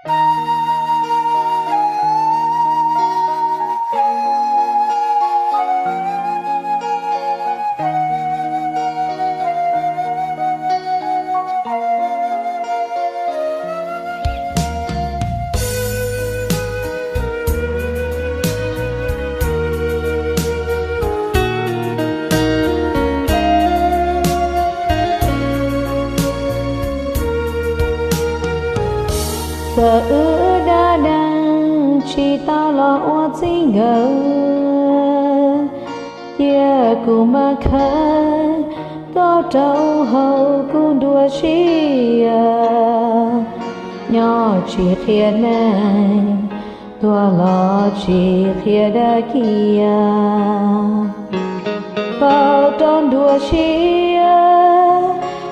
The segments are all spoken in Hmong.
Txawm wb dab dees tsis tau los ua txij nkawm, cia kuv mam khawb koj rau hauv kuv nruab siab. Nyob tsis qhia neeg, tuag los tsis qhia dab kiag. Faus rau nruab siab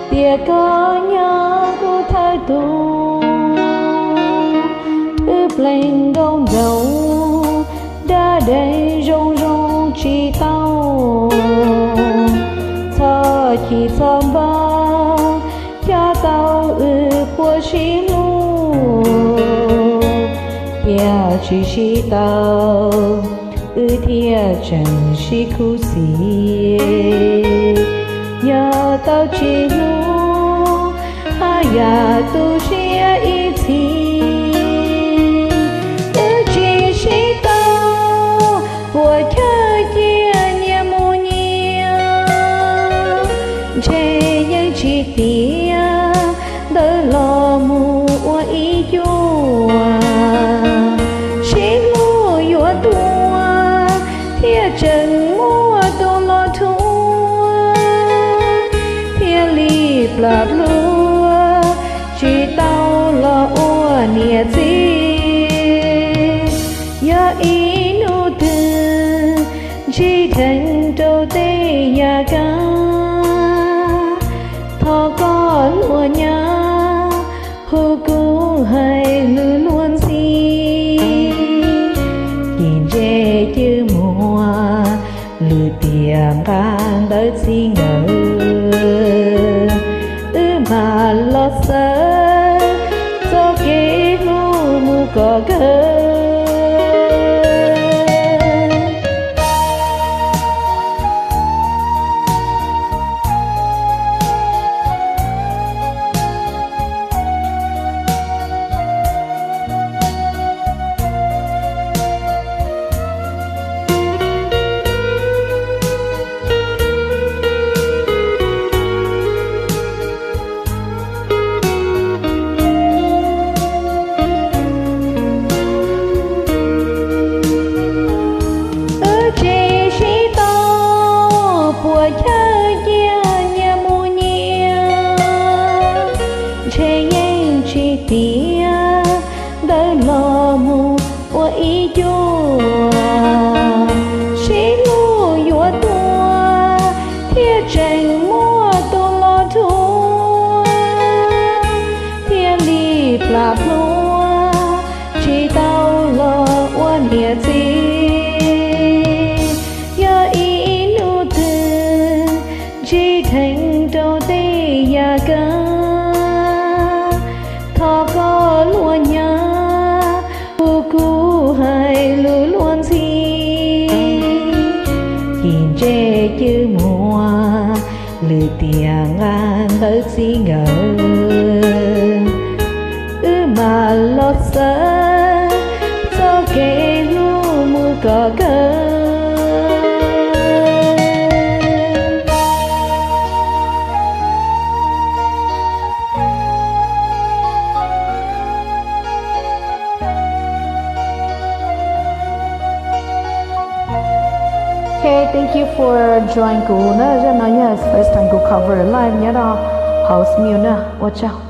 tias koj nyob kuv thawj tug. Wb pleev nroo nroos, dab dees zoo zoo tsis tau. Txhob chim txhob npau, coj tau wb puas sib hlub. Cia tsis sib tau, wb thiaj tseem sib khuv xim. Yog tau tsis hlub, haj yam tu siab ib txhis. Wb tsis sib tau, puas chawj cia nyias mus nyias. Ntshe yeej tsis tiav, ntawd los mus ua ib cuab. Sib hlub yuav tuag, thiaj tseem muaj tus los dhuav. Thiaj li plam plhuav, tsis tau los ua niam txiv. Yog ib hnub twg ntsib dheev rau tej yam kab, thov koj luag nyab hu kuv hais lus luag ntxhi. Cim ntse cwj muag, lwm tiam nqa ntawv txij nkawm, wb mam los xav txoj kev hlub mus kom kawg. Wb tsis sib tau, puas chawj cia nyias mus nyias. Ntshe yeej tsis tiav, ntawd los mus ua ib cuab. Sib hlub yuav tuag, thiaj tseem muaj tus los dhuav. Thiaj li plam plhuav, tsis tau los ua niam txiv. Yog ib hnub twg ntsib dheev rau tej yam kab, thov koj luag nyab hu kuv hais lus luag ntxhi. Cim ntse cwj muag, lwm tiam nqa ntawv txij nkawm, wb mam los xav txoj kev hlub mus kom kawg. Okay, thank you for join kuv na. Zaj no yog first time kuv cover live nyob rau hauv Smule na. Ua tsaug.